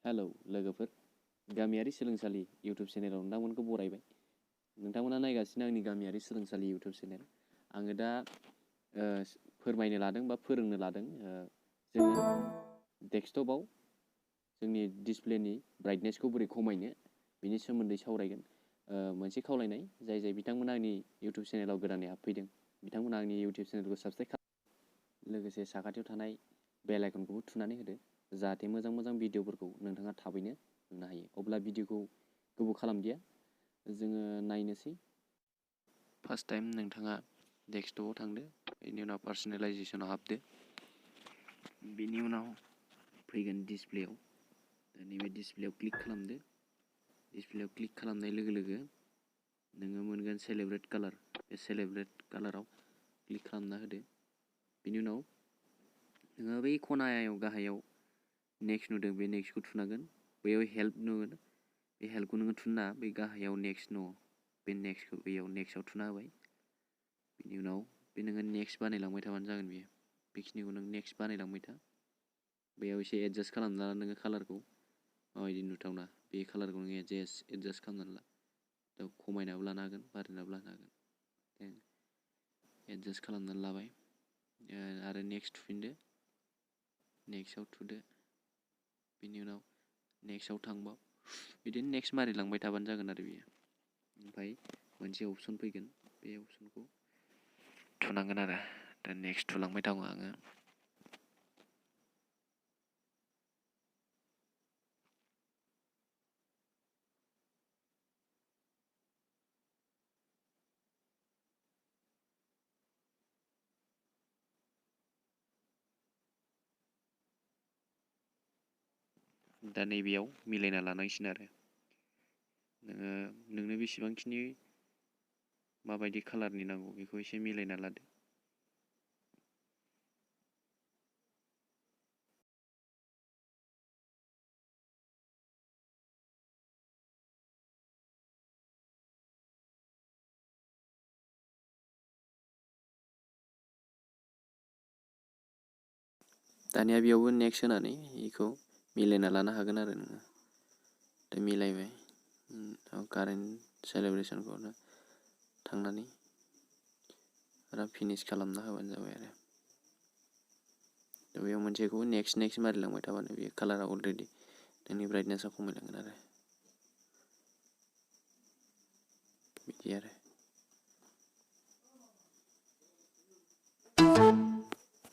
Hello लोगोफोर, गामियारि सोलोंसालि YouTube चेनेलाव नोंथांमोनखौ बरायबाय। नोंथांमोना नायगासिनो आंनि गामियारि सोलोंसालि इउटुब चेनेल। आङो दा फोरमायनो लादों बा फोरोंनो लादों जोङो डेस्कटपआव जोंनि डिसप्लेनि ब्राइटनेसखौ बोरै खमायनो बिनि सोमोन्दै सावरायगोन। मोनसे खावलायनाय, जाय बिथांमोना आंनि इउटुब चेनेलाव गोदानै हाबफैदों बिथांमोना आंनि इउटुब चेनेलखौ साबस्क्राइब खालाम, लोगोसे साखाथियाव थानाय बेल आइकनखौबो थुनानै होदो, जाहाथे मोजां भिडिअफोरखौ नोंथाङा थाबैनो नुनो हायो। अब्ला भिडिअखौ गोबाव खालामदिया, जोङो नायनोसै। फार्स्ट टाइम नोंथाङा डेस्कटपआव थांदो, बेनि उनाव पार्सनेलाइजेसनाव हाबदो, बेनि उनाव फैगोन डिसप्लेयाव। नैबे डिसप्लेयाव क्लिक खालामदो। डिसप्लेयाव क्लिक खालामनाय लोगो लोगो नोङो मोनगोन सेलेब्रेट कालार। बे सेलेब्रेट कालाराव क्लिक खालामना होदो। बेनि उनाव नोङो बै खनायाव गाहायाव नेक्स्ट नुदों, बे नेक्स्टखौ थुनांगोन। बैयाव हेल्प नुगोन, बे हेल्पखौ नोङो थुना बै गाहायाव नेक्स्ट दङ, बे नेक्स्टखौ बैयाव नेक्स्टआव थुना होबाय। बेनि उनाव बे नोङो नेक्स्ट बानायलांबाय थाबानो जागोन। बेयो बेखिनिखौ नों नेक्स्ट बानायलांबाय था। बेयाव एसे एडजास्ट खालामना ला नोङो कालारखौ माबायदि नुथावना, बे कालारखौ नोङो एडजास्ट खालामनानै ला। दा खमायनाबो लानो हागोन, बारायनाबो लानो हागोन। एडजास्ट खालामनानै लाबाय आरो नेक्स्ट थुफिनदो, नेक्स्टआव थुदो। बेनि उनाव नेक्स्टआव थांबाव, बिदिनो नेक्स्ट मारिलांबाय थाबानो जागोन आरो बेयो। ओमफ्राय मोनसे अपसन फैगोन, बे अपसनखौ थुनांगोन आरो। दा नेक्स्ट थुलांबाय दङ आङो। दा नैबेयाव मिलायना लानांसिगोन आरो नोंनो बेसेबांखिनि माबायदि कालारनि नांगौ बेखौ एसे मिलायना लादो। दानिया बेयावबो नेक्स्ट होनानै बेखौ मिलायना लानो हागोन आरो नोङो। दा मिलायबाय, कारेन्ट सेलेब्रेसनखौ थांनानै आरो फिनिश खालामना होबानो जाबाय आरो। दा बेयाव मोनसेखौ नेक्स्ट मारिलांबाय थाबानो बे कालारा अलरेडि नोंनि ब्राइटनेसा खमायलांगोन आरो बिदि आरो।